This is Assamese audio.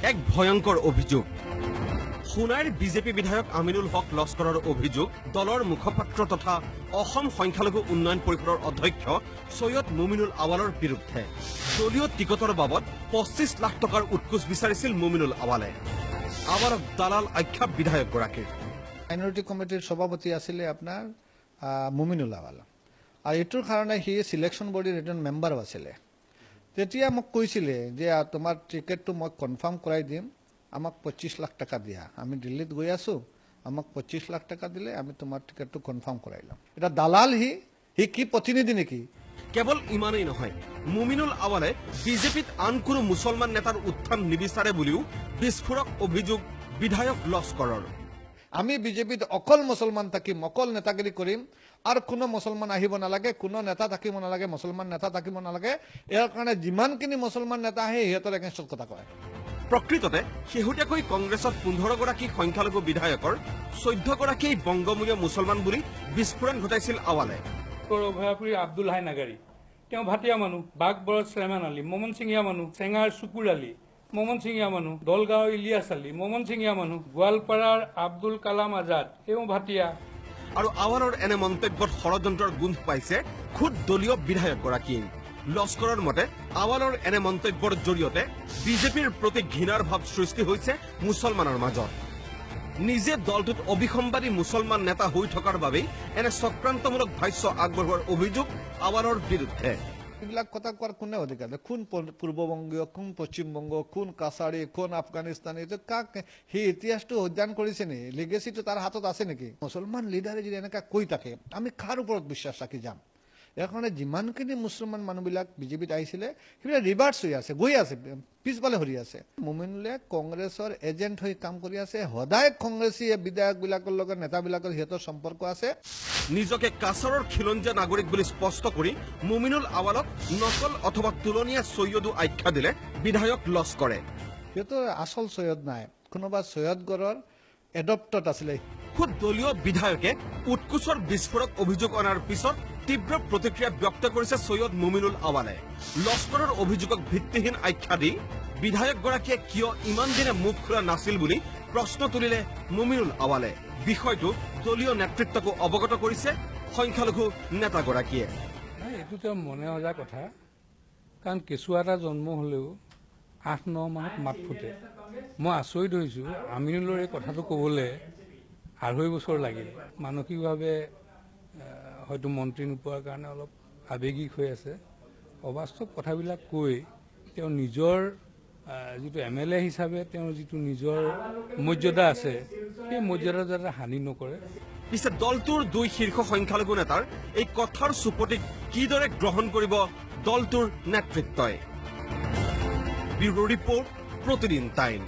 এক ভয়ংকৰ অভিযোগ। সোণাইৰ বিজেপি বিধায়ক আমিনুল হক লস্কৰৰ অভিযোগ দলৰ মুখপাত্ৰ তথা অসম সংখ্যালঘু উন্নয়ন পৰিষদৰ অধ্যক্ষ চৈয়দ মুমিনুল আৱালৰ বিৰুদ্ধে। দলীয় টিকটৰ বাবদ 25 লাখ টকাৰ উৎকোচ বিচাৰিছিল মুমিনুল আৱালে। আৱালক দালাল আখ্যা বিধায়কগৰাকীৰ। মাইনৰিটি কমিটিৰ সভাপতি আছিলে আপোনাৰ মুমিনুল আৱাল, আৰু এইটোৰ কাৰণে সি চিলেকশ্যন বডিৰ এজন মেম্বাৰো আছিলে। তেতিয়া মোক কৈছিলে যে তোমাৰ টিকেটটো মই কনফাৰ্ম কৰাই দিম, আমাক 25 লাখ টকা দিয়া, আমি দিল্লীত গৈ আছোঁ, আমাক 25 লাখ টকা দিলে আমি তোমাৰ টিকেটটো কনফাৰ্ম কৰাই ল'ম। এটা দালাল সি কি প্ৰতিনিধি নেকি? কেৱল ইমানেই নহয়, মুমিনুল আৱালে বিজেপিত আন কোনো মুছলমান নেতাৰ উত্থান নিবিচাৰে বুলিও বিস্ফোৰক অভিযোগ বিধায়ক লস্কৰৰ। আমি বিজেপিত অকল মুছলমান থাকিম, অকল নেতাগিৰি কৰিম, আৰু কোনো মুছলমান আহিব নালাগে, কোনো নেতা থাকিব নালাগে, মুছলমান নেতা থাকিব নালাগে। ইয়াৰ কাৰণে যিমানখিনি মুছলমান নেতা আহে সিহঁতৰ এগেইনষ্টত কথা কয়। প্ৰকৃততে শেহতীয়াকৈ কংগ্ৰেছত 15গৰাকী সংখ্যালঘু বিধায়কৰ 14গৰাকীয়েই বংগমূলীয় মুছলমান বুলি বিস্ফোৰণ ঘটাইছিল আৱালে। অভয়াপুৰী আব্দুল হাই নাগাৰী, তেওঁ ভাটিয়া মানুহ। বাঘবৰত শ্ৰেমান আলী, মমন সিঙীয়া মানুহ। চেঙাৰ চুকুৰ আলী, মমন সিঙীয়া মানুহ। দলগাঁও ইলিয়াছ আলী, মমন সিঙীয়া মানুহ। গোৱালপাৰাৰ আব্দুল কালাম আজাদ, এওঁ ভাটিয়া। আৰু আৱালৰ এনে মন্তব্যত ষড়যন্ত্ৰৰ গোন্ধ পাইছে খুদ দলীয় বিধায়কগৰাকীয়ে। লস্কৰৰ মতে আৱালৰ এনে মন্তব্যৰ জৰিয়তে বিজেপিৰ প্ৰতি ঘৃণাৰ ভাৱ সৃষ্টি হৈছে মুছলমানৰ মাজত। নিজে দলটোত অবিসম্বাদী মুছলমান নেতা হৈ থকাৰ বাবেই এনে চক্ৰান্তমূলক ভাষ্য আগবঢ়োৱাৰ অভিযোগ আৱালৰ বিৰুদ্ধে। এইবিলাক কথা কোৱাৰ কোনে অধিকাৰ? কোন পূৰ্ববংগীয়, কোন পশ্চিমবংগ, কোন কাছাৰী, কোন আফগানিস্তানী, এইটো কাক সেই ইতিহাসটো অধ্যয়ন কৰিছে নেকি? লিগেচিটো তাৰ হাতত আছে নেকি? মুছলমান লিডাৰে যদি এনেকুৱা কৈ থাকে আমি কাৰ ওপৰত বিশ্বাস ৰাখি যাম? ইয়াৰ কাৰণে যিমানখিনি মুছলমান মানুহবিলাক বিজেপিত আহিছিলে সেইবিলাক ৰিভাৰ্চ হৈ আছে, গৈ আছে, পিছফালে সৰি আছে। মুমিনুলে কংগ্ৰেছৰ এজেণ্ট হৈ কাম কৰি আছে। সদায় কংগ্ৰেছী বিধায়কবিলাকৰ লগত, নেতাবিলাকৰ সিহঁতৰ সম্পৰ্ক আছে। নিজকে কাছাৰৰ খিলঞ্জীয়া নাগৰিক বুলি স্পষ্ট কৰি মুমিনুল আৱালক নকল অথবা তুলনীয়া চৈয়দো আখ্যা দিলে বিধায়ক লস্কৰে। সিহঁতৰ আচল চৈয়দ নাই, কোনোবা চৈয়দগড়ৰ এডপ্টত আছিলে। খুদ দলীয় বিধায়কে উৎকোচৰ বিস্ফোৰক অভিযোগ অনাৰ পিছত তীব্ৰ প্ৰতিক্ৰিয়া ব্যক্ত কৰিছে চৈয়দ মুমিনুল আৱালে। লস্কৰৰ অভিযোগক ভিত্তিহীন আখ্যা দি বিধায়কগৰাকীয়ে কিয় ইমান দিনে মুখ খোলা নাছিল বুলি প্ৰশ্ন তুলিলে মুমিনুল আৱালে। বিষয়টো দলীয় নেতৃত্বকো অৱগত কৰিছে সংখ্যালঘু নেতাগৰাকীয়ে। এইটো তেওঁ মনে সজা কথা, কাৰণ কেঁচুৱা এটা জন্ম হ'লেও 8-9 মাহত মাত ফুটে। মই আচৰিত হৈছোঁ আমিনুলৰ এই কথাটো ক'বলৈ 2.5 বছৰ লাগিল। মানসিকভাৱে হয়তো মন্ত্ৰী নোপোৱাৰ কাৰণে অলপ আৱেগিক হৈ আছে। অবাস্তৱ কথাবিলাক কৈ তেওঁ নিজৰ যিটো MLA হিচাপে তেওঁৰ যিটো নিজৰ মৰ্যাদা আছে, সেই মৰ্যাদা যাতে হানি নকৰে। পিছে দলটোৰ দুই শীৰ্ষ সংখ্যালঘু নেতাৰ এই কথাৰ চুপতিক কিদৰে গ্ৰহণ কৰিব দলটোৰ নেতৃত্বই? Bureau report, Pratidin time.